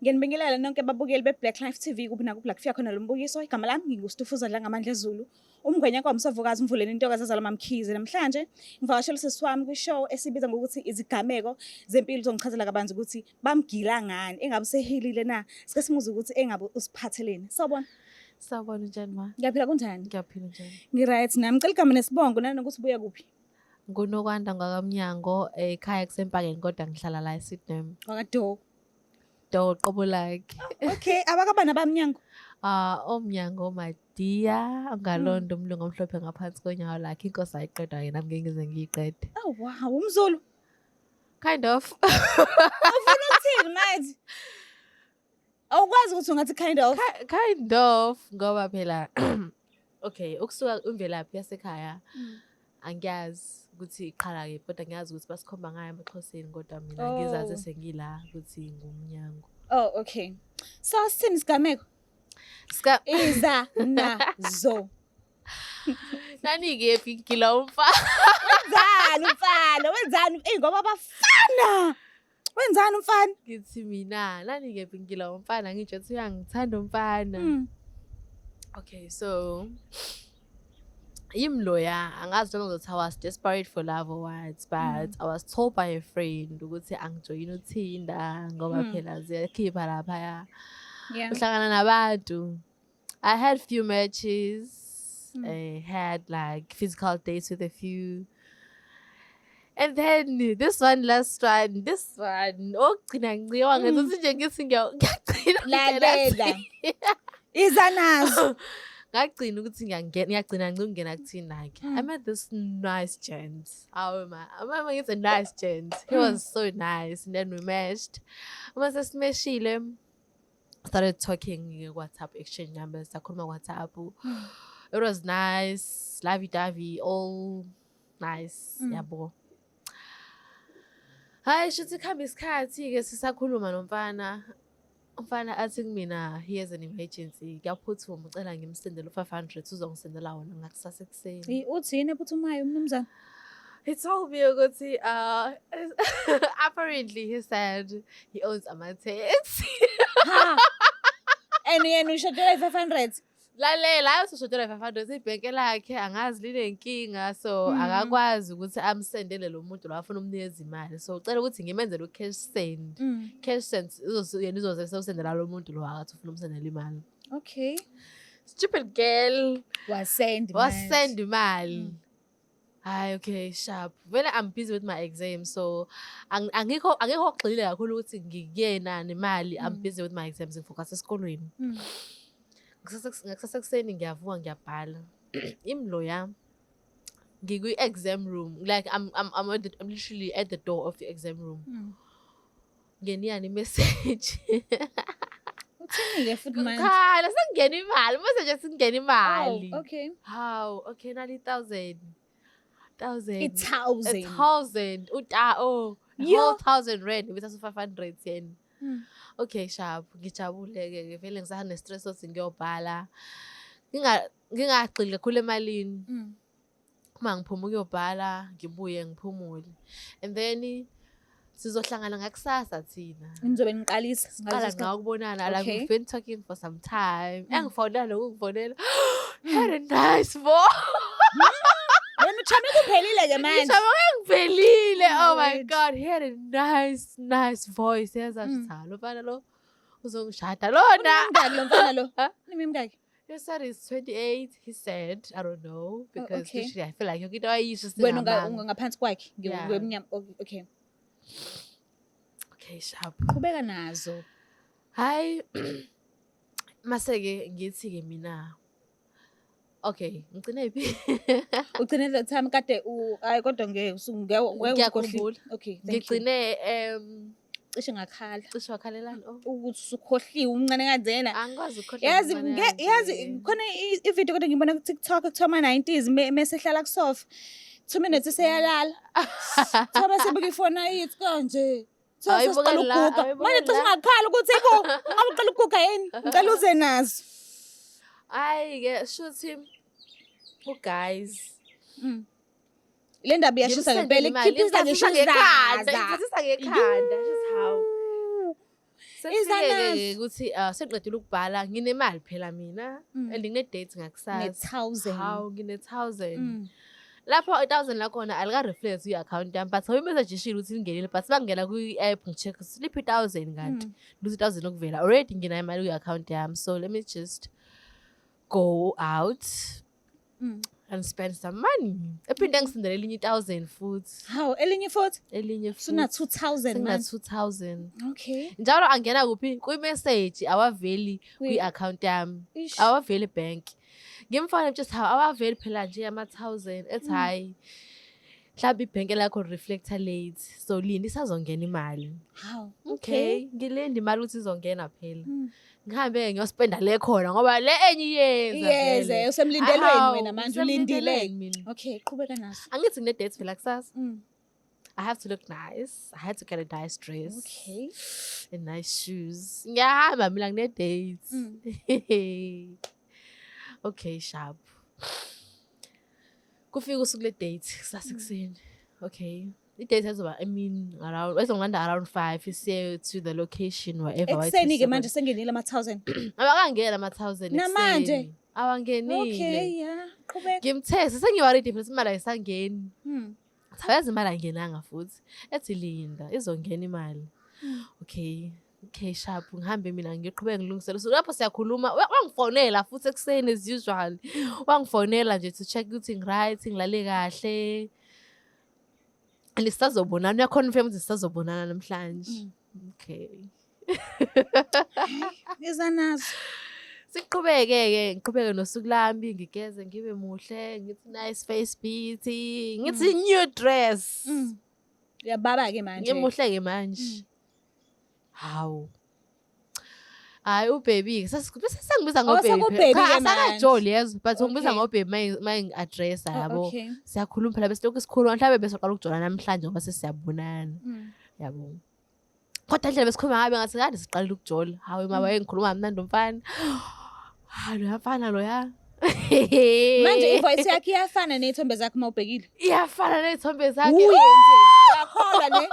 Ngiyanibingelela nonke babukeli be-Black Life TV kuphi nakuphi la kufika khona lo mbukiso. Igama lami nginguStufuza Dlangamandla Zulu. Umngwenya kwaMsovukazi umvuleni intokazi azalwa MaMkhize. Namhlanje ngivakashela usisi wami kwi-show esibiza ngokuthi izigameko zempilo, uzongichazela kabanzi ukuthi bamgila ngani, engabe usehilile na. Sike simuze ukuthi engabe usiphatheleni. Sawubona. Sawubona, njani ma? Ngiyaphila, kunjani? Ngiyaphila, njani? Ngi-right nami. Ngicela igama nesibongo nanokuthi ubuya kuphi. Ngunokwanda ngwakamnyango, ekhaya kusempakeni kodwa ngihlala la eSydney. Wakado. Do qobo lakhe. Okay, abakabani abamnyango? Ah, omnyango Madiya, ongalondo umlungu omhlophe ngaphansi konyawo lakhe, inkosi ayiqedwa yena, ngeke ngize ngiyiqede. Oh wow, umZulu. Kind of. Ufuna ukuthini manje? Awukwazi ukuthi ungathi kind of. Kind of ngoba phela okay, ukusuka imvelaphi yasekhaya angiyazi ukuthi iqhala kephi, kodwa ngiyazi ukuthi basikhomba ngayo emaXhoseni, kodwa mina ngizazi sengila ukuthi ngumnyango. Oh, okay. So sithini isigameko? Ska Iza nazo. Nani-kephi ngigila umfana. Wenzani umfana? Wenzani? Ey, ngoba bafana. Wenzani umfana? Ngithi mina nani-kephi ngigila umfana, ngitsho ukuthi uyangithanda umfana. Okay, so yimi loya, angazi noma ngizothi I was desperate for love or what, but I was told by a friend ukuthi angijoyine uTinder ngoba phela ziyakhipha laphaya. Uhlangana nabantu. I had few matches. I had like physical dates with a few. And then this one, last one, this one, okugcina nginciwa ngenza ukuthi nje ngithi ngiyagcina ukungena. Lalela. Iza nazo. Ngagcina ukuthi ngiyangena, ngiyagcina ngicina ukungena kuTinder-ke. I met this nice gent. Awu ma, mama, ngithi a nice gent. He was so nice and then we matched. Uma sesimeshile, started talking WhatsApp, exchange numbers, sakhuluma WhatsApp. It was nice, lovey dovey, all nice, yabo. Hayi, shuthi kuhamba isikhathi-ke sisakhuluma nomfana. Umfana athi kumina he has an emergency, kuyaphuthuma, ucela ngimsendele u-500, uzongisendela wona ngakusasa ekuseni. Uthini ephuthumayo umnumzane? He told me ukuthi apparently he said he owns ama-taxi. Ha. And yena ushotelwa i-500. Lalela, hayi ushotelwa i-500, ibhenke lakhe angazi linenkinga, so akakwazi ukuthi amsendele lo muntu lo afuna umnikeza imali. So ucela ukuthi ngimenzele u-cash send. Cash send yena uzoze sewusendela lo muntu lo akathi ufuna umsendela imali. Stupid girl. Wasend. Wasend imali. Hayi, okay, sharp. Vele I'm busy with my exam, so angikho gxile kakhulu ukuthi ngikuyena nemali. I'm busy with my exams, ngifocus esikolweni. Ngakusasa ekuseni ngiyavuka ngiyabhala. Imlo yami. Ngikwi-exam room. Like I'm literally at the door of the exam room. Ngeniyani message. Uthini-ke futhi manje? Cha, sengingena imali. Message singena imali. Oh, okay. How? Okay, nali thousand. Thousand. I-thousand. A thousand. Uta oh. A Yo. whole thousand rand. Ibithatha 500 yen. Okay, sharp. Ngijabule ke vele ngisane stress sokuthi ngiyobhala. Ngingagxili kakhulu emalini. Uma ngiphuma ukuyobhala, ngibuye ngiphumule. And then sizohlangana ngakusasa thina. Nizobe niqalisa Siqala ngaleso sikhathi. ngawukubonana, like we've been talking for some time. Engifonela nokungifonela. Had a nice voice. Wena uchame kuphelile ke manje. Ngijabule ngiphelile. Oh Oh my my word. God, he had a nice, nice voice. Yazi athi lo mfana lo uzongishada lona. Uneminyaka lo mfana lo? Huh? Uneminyaka? He said he's 28. He said, I don't know, because literally I feel like yonke into ayisho Wena singamanga. ungaphansi kwakhe Yeah. ngeminyaka. Okay. Okay, sharp. Qhubeka nazo. Hayi, mase-ke ngithi-ke mina, okay, ngigcine phi? Ugcine the time kade u hayi, kodwa ngeke ngeke ukhohliwe. Ngiyakhumbula. Okay, thank you. Ngigcine Cishe ngakhala. Cishe wakhalelani? Oh. Ukuthi usukhohliwe umncane kanjena. Angikwazi ukukhohlwa Yazi umncane yazi kanje. khona ivideo kodwa ngibona ku TikTok kuthiwa ama-90s mese ehlala kusofa. 2 minutes seyalala. Kuthiwa bese buka ifoni ayithi kanje. Kuthiwa Awuyibukeli sesiqala la, ukuguga. awuyibukeli Manje cishe la. ngakhala ukuthi yebo, ngabe uqala ukuguga yini? Ngicela uze nazo. Hayi-ke, shuthi u-guys. Le ndaba iyashisa ngempela, ikhiphisa ngisho ngekhanda, izaza. Ngithathisa ngekhanda. Just how. Sekufike-ke ukuthi sengiqedile ukubhala, nginemali phela mina and ngine-date ngakusasa. Ne-thousand. Hawu, ngine-thousand. Lapho i-thousand lakhona alika-reflect kwi-account yami, but ngoba i-message ishilo ukuthi lingenile, but bangena kwi-app ngi-check ukuthi liphi i-thousand kanti. Luthi i-thousand okuvela already nginayo imali kwi-account yami, so let me just go out and spend some money. Ephinde ngisendele elinye i-thousand futhi. Hawu, elinye futhi? Elinye futhi. Suna 2000 Sengina manje. 2000. Okay. Njalo angena kuphi? Kwi-message, awaveli kwi-account yami. Ish. Awaveli bank. Ngimfone just how awaveli phela nje ama-thousand. Ethi hhayi, mhlawumbe ibhenki lakho reflector late. So linda isazongena imali. Hawu. Okay, ngilinde imali ukuthi izongena phela. Ngihambe ngiyospenda le khona ngoba le enye iyeza. Iyeze, vele. usemlindelweni Hawu, wena manje ulindile. ngisemlindelweni mina. Okay, qhubeka naso. Angithi ngine-date phela kusasa. I have to look nice. I had to get a nice dress. Okay. And nice shoes. Ngiyahamba mina ngine-date. Okay, sharp. Kufika usuku le-date kusasa ekuseni. Okay. I-date yazoba, I mean, around, ezongilanda around 5 isiye to the location wherever. Ekuseni-ke manje sengenile ama-thousand. Awakangena ama-thousand Namanje? ekuseni. Awangenile. Okay, yeah. Qhubeka. Ngimthese sengiworried phela imali ayisangeni. Sayazi imali ayingenanga futhi. Ethi linda izongena imali. Okay. Okay, sharp. Ngihambe mina ngiqhubeke ngilungisele. So lapho siyakhuluma, wangifonela futhi ekuseni as usual. Wangifonela nje to check ukuthi ngi-right, ngilale kahle. And sisazobonana, uyaconfirm ukuthi sisazobonana namhlanje. Okay. Iza nazo. Siqhubeke-ke, ngiqhubeke nosuku lami, ngigeze ngibe muhle, ngithi nice face beauty, ngithi new dress. Uyababa-ke manje. Ngimuhle-ke manje. Hawu. Hayi ubaby, bese sengibiza Oh, ngobaby. sekubaby Cha, ke manje. asakajoli yezo, but ungibiza Okay. ngobaby mayi ngi-addressa Oh, yabo. okay. Siyakhuluma phela bese lokhu sikhuluma, mhlawumbe besoqala ukujola namhlanje ngoba sesiyabonana. Yabo. Kodwa indlela besikhuluma ngayo bengathi kade siqalile ukujola. Hawu mama wayengikhuluma kamnandi umfana. Hawu loya mfana loya. Manje i-voice yakhe iyafana ney'thombe zakhe uma ubhekile. Iyafana ney'thombe zakhe. Uye nje. Uyakholwa ne?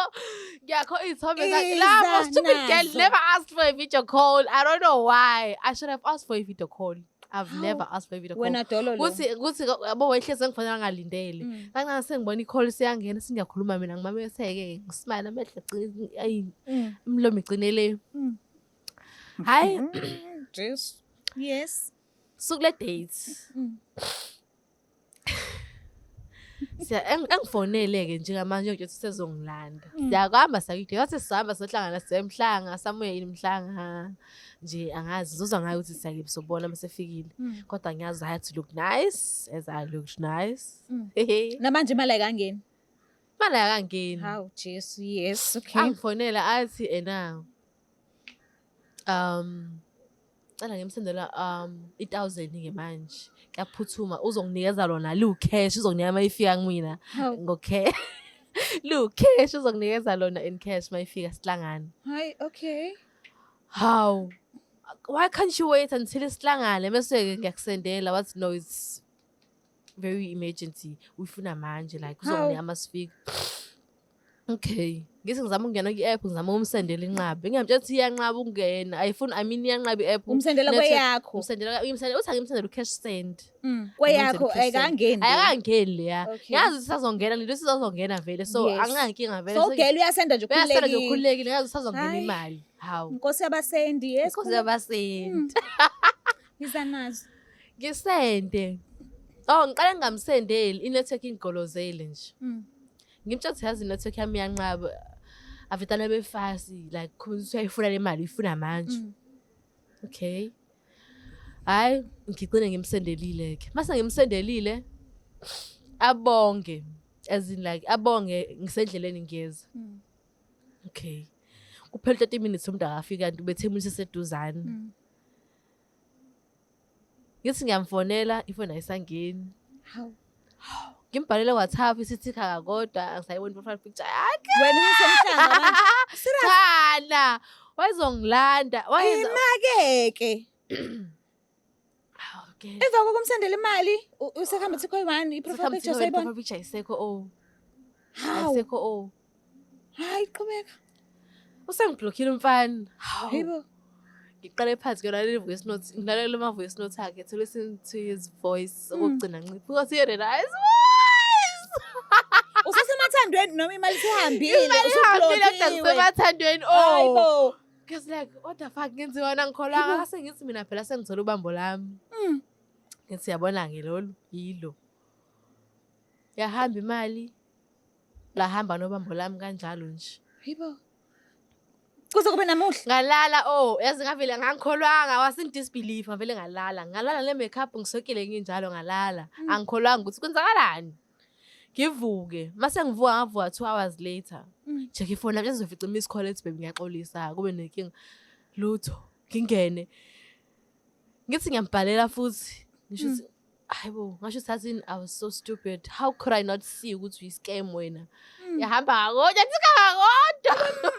Ngiyakho iy'thombe zakhe. Iza Lapho stupid girl nazo. never asked for a video call. I don't know why. I should have asked for a video call. I've Hawu. never asked for a video call. Wena dolo lo. Kuthi yabo wehleze ngifonela ngalindele. Kancane sengibona i-call siyangena singiyakhuluma mina ngimametheke ngismile amehlo ayi umlomo igcinele. Hayi Jesu. Yes. suku le date. Siya engifonele-ke njengamanje nje ukuthi sezongilanda. Siyakuhamba siya wathi sihamba sohlangana siya eMhlanga, somewhere in Mhlanga. Nje angazi ngizozwa ngayo ukuthi siyakephi sobona uma sefikile. Kodwa ngiyazi I had to look nice as I looked nice. Namanje imali ayikangeni. Imali ayikangeni. Hawu Jesu, yes, okay. Angifonela athi ena cela ngimsendela i-thousand-ke manje. Kuyaphuthuma uzonginikeza lona liwu-cash uzonginika uma ifika kumina Hawu. ngo-cash. Liwu-cash uzonginikeza lona in cash uma ifika sihlangane. Hayi, okay. Hawu. Why can't you wait until sihlangane bese ngiyakusendela wathi no it's very emergency. Uyifuna manje like uzonginika uma sifika. Okay. Ngithi ngizama ukungena kwi-app ngizama ukumsendela inqabe. Ngiyamtshela ukuthi iyanqaba ukungena. Ayifuni I mean iyanqaba i-app. Umsendela Network- kweyakho. Umsendela ngimsendela uthi angimsendele u-cash send. Kweyakho Ngimsendele u-cash send. ayikangeni. le. Ayikangeni leya. Okay. Ngiyazi ukuthi isazongena lento isazongena vele. So anginankinga vele. So ugela uyasenda nje Uyasenda nje ukhululekile. ukhululekile ngazi usazongena Hayi. imali. Hawu. Nkosi yabasendi, yes. Inkosi yabasendi. Iza nazo. Ngisende. Oh, ngiqale ngingamsendeli i-network ingigolozele nje. Ngimtshela ukuthi yazi i-network yami iyanqaba. Avetana befasi like khuluma ukuthi uyayifuna le mali uyifuna manje. Okay. Hayi, ngigcine ngimsendelile ke. Mase ngimsendelile abonge as in like abonge ngisendleleni ngiyeza. Okay. Kuphela 30 minutes umuntu akafika kanti ubethe umuntu seseduzane. Ngithi ngiyamfonela ifoni ayisangeni. Hawu. Ngimbhalele WhatsApp isithi khaka kodwa angisayiboni profile picture yakhe. Wena usemhlanga manje. Chana, wayezongilanda. Wayeza Imakeke. Okay. Emva kokumsendela imali, usekuhamba uthi koyi-one, i-profile picture usayibona. Profile picture ayisekho oh. Hawu. Ayisekho oh. Hayi, qhubeka. Usengiblockile umfana. Hawu. Hayibo. Ngiqale phansi kuyona le voice note, ngilalela ama voice note akhe to listen to his voice okugcina nciphi. Because he had a nice voice. Usasemathandweni noma imali isihambile, Imali ihambile kodwa usublockiwe. ngisemathandweni. Oh. Hayibo. Because like what the fuck ngenziwa nangikholwanga ngase ngithi mina phela sengithola ubambo lami. Ngithi yabona-ke lolu yilo. Yahamba imali, lahamba nobambo lami kanjalo nje. Hayibo. Kuze kube namuhla. Ngalala oh yazi ngavele ngangikholwanga was in disbelief ngavele ngalala. Ngalala le makeup ngisokile nginjalo ngalala. Angikholwanga ukuthi kwenzakalani. Ngivuke mase ngivuka ngavuka 2 hours later. Check ifoni yami ngizofica miss call ethi baby ngiyaxolisa kube nenkinga. Lutho ngingene. Ngithi ngiyambhalela futhi ngisho ukuthi hayibo ngasho ukuthi yazi I was so stupid. How could I not see ukuthi uyi-scam wena? Yahamba kakodwa ngithi kakodwa.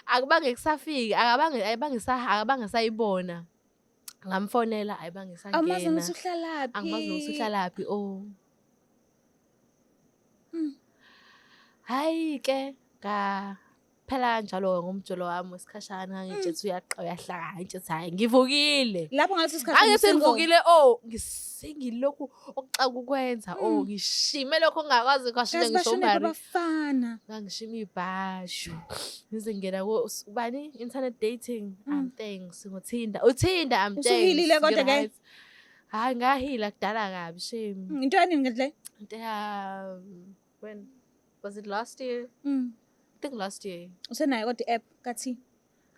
Akubange kusafika, akabange ayibange akabange sayibona. Ngamfonela ayibange Awumazi sangena. nokuthi uhlalaphi. Angimazi nokuthi uhlalaphi oh. Hayi ke nga phela kanjalo ngomjolo wami wesikhashana ngangitshe uyaqa uyahlaka ngitshe hayi ngivukile. Lapho ngaleso sikhathi Angithi usingle. ngivukile oh ngisengilokhu okuxaka ukwenza oh ngishime lokho ngingakwazi kwashime Kazi ngisho bashone ubani. babafana. Ngangishima ibhashu. Ngize ngingena ko ubani internet dating I'm thanks ngoTinder. uTinder I'm thanks. Usuhilile kodwa ke? ngi-right. Hayi ngahila kudala kabi shame. Into yanini ngendle? Into ya when was it last year? I think last year. Usenayo kodwa i-app kathi.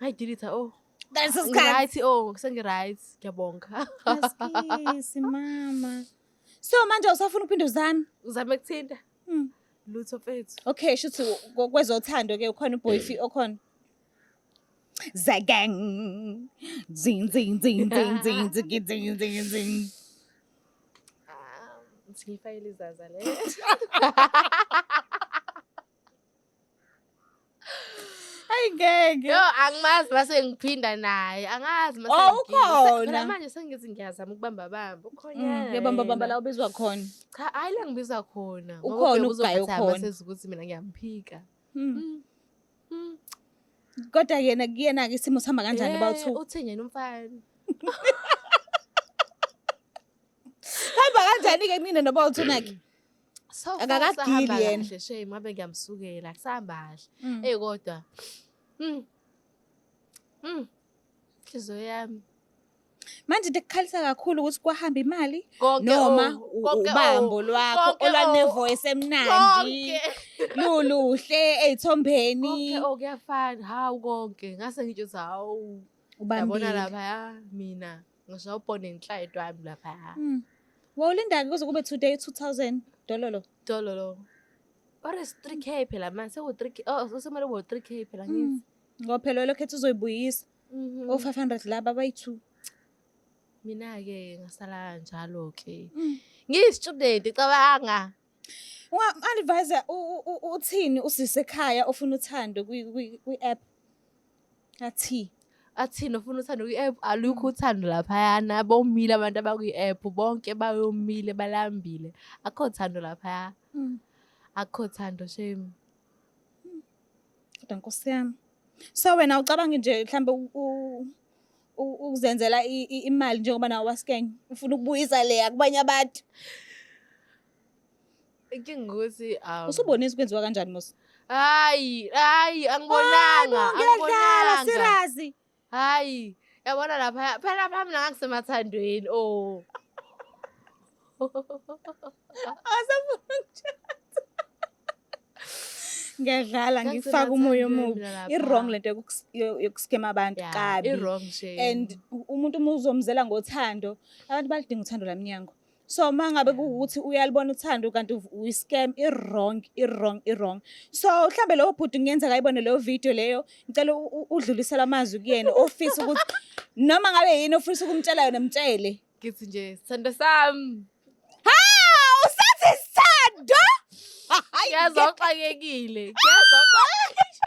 Ngayidelete oh. Ngaleso sikhathi. Ngi-right oh sengi-right ngiyabonga. Asikisi mama. So manje usafuna ukuphinde uzame? Uzame kuthinta. Lutho mfethu. Okay, shuthi kwezothando ke ukhona uboyfi okhona. Zagang. Zing zing zing zing zing zing zing zing zing. Ah, Ngifayile izaza le. Hayi ngeke. Yo angimazi mase ngiphinda naye. Angazi mase Oh, ngigila. ukhona. Phela manje sengithi ngiyazama ukubamba bamba. Ukhona. Uyabamba bamba la ubizwa khona. Cha, hayi la ngibizwa khona. Ngoba Ukhona ubheka uguy uzophatha ukhona. amasezi ukuthi mina ngiyamphika. Kodwa yena kuyena ke isimo sihamba kanjani Eh, about two? Uthi yena umfana. Hamba kanjani ke mina noba two nakhe? So far Akakagili kusahamba yena. kahle shame ngabe ngiyamsukela kusahamba kahle. Eh kodwa. Inhliziyo yami. Manje into ekukhalisa kakhulu ukuthi kwahamba imali Konke noma oh, konke ubambo oh, lwakho konke olwane oh, voice emnandi Konke. luluhle ey'thombeni Konke oh kuyafana. Hawu konke. Ngase ngitsho ukuthi hawu. Yabona ubambile. lapha mina ngisho ubone inhlayito wami lapha. Wawulinda-ke kuze kube today 2000 dololo. Dololo. What is 3K phela manje seku 3K oh sekumele kube 3K phela ngithi. Ngoba phela lokho ethi uzoyibuyisa o-500 laba abayi-two. Mina ke ngasala kanjalo ke. Ngiyi-student cabanga. Unga-advise uthini usise ekhaya ofuna uthando kwi-app athi Athini ufuna uthando kwi-app alukho uthando laphayana bomile abantu abakwi-app bonke bayomile balambile akho thando laphaya akho thando shame. Kodwa nkosi yami. So wena ucabanga nje mhlambe ukuzenzela imali njengoba nawe waskenya ufuna ukubuyisa leya kubanye abantu. Inkinga ukuthi Usubonisa kwenziwa kanjani Musa? Hayi, hayi angibonanga, Ngiyadlala angibonanga. serious. Hayi, yabona lapha phela lapha mina ngangisemathandweni oh. Asafuna ukuthatha. Ngiyadlala ngifaka umoya omubi. I-wrong lento yokuskema abantu kabi. I-wrong shame. And umuntu uma uzomzela ngothando, abantu balidinga uthando lamnyango. So uma ngabe kuwukuthi uyalibona uthando kanti uyi-scam, i-wrong, i-wrong, i-wrong. So mhlambe lowo bhuti kungenzeka ayibone leyo video leyo, ngicela udlulisele amazwi kuyena ofisa ukuthi noma ngabe yini ofisa ukumtshela yona mtshele. Ngithi nje sithando sami. Ha, usathi sithando? Ngiyazoxakekile. Ngiyazoxakekile.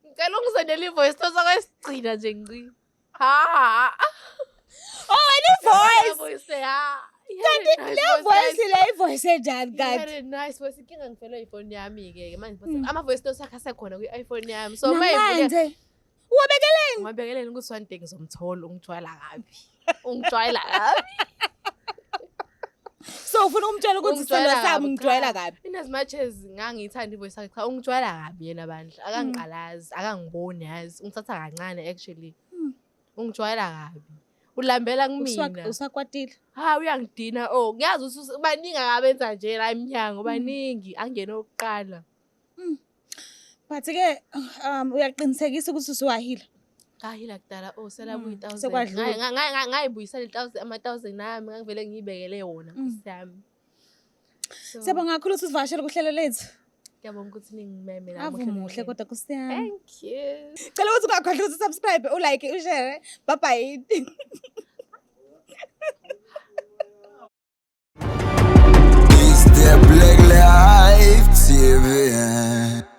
Ngicela ungisendele i-voice note okwesigcina nje ngi. Ha. Oh, wena i-voice. Voice ya. Kanti Le voice le i-voice enjani He kanti? had a nice voice. Inkinga ngifelwe ifoni yami-ke ke manje ama-voice notes akhe asekhona kwi-iPhone yami. So mayivule Namanje uwabekeleni? Ngiwabekeleni ukuthi one day ngizomthola ungijwayela kabi. Ungijwayela kabi. So ufuna ukumtshela ukuthi Ungijwayela isithandwa sami kabi, ungijwayela cha. kabi. In as much as ngangiyithanda i-voice yakhe, cha ungijwayela kabi yena bandla. Akangiqalazi, akangiboni yazi. Ungithatha kancane actually. Ungijwayela kabi. Ulambela kumina. Usakwatile. Ha uyangidina oh ngiyazi ukuthi baningi akabenza nje la emnyango baningi angene okuqala. But ke uyaqinisekisa ukuthi usuwahila. Ngahila kudala oh selabuya i-1000. Sekwadlula. Ngayibuyisela i-1000 ama-1000 ami ngangivele ngiyibekele wona nkosi yami. So, Siyabonga kakhulu ukuthi usivakashele kuhlelo lethu. Ngiyabonga ukuthi ningimeme la Ave ohlelweni umuhle lenu. kodwa Nkosi yami. Thank you. Cela ukuthi ungakhohlwa ukuthi subscribe, ulike, ushare. Bye bye. It's the Black Life TV.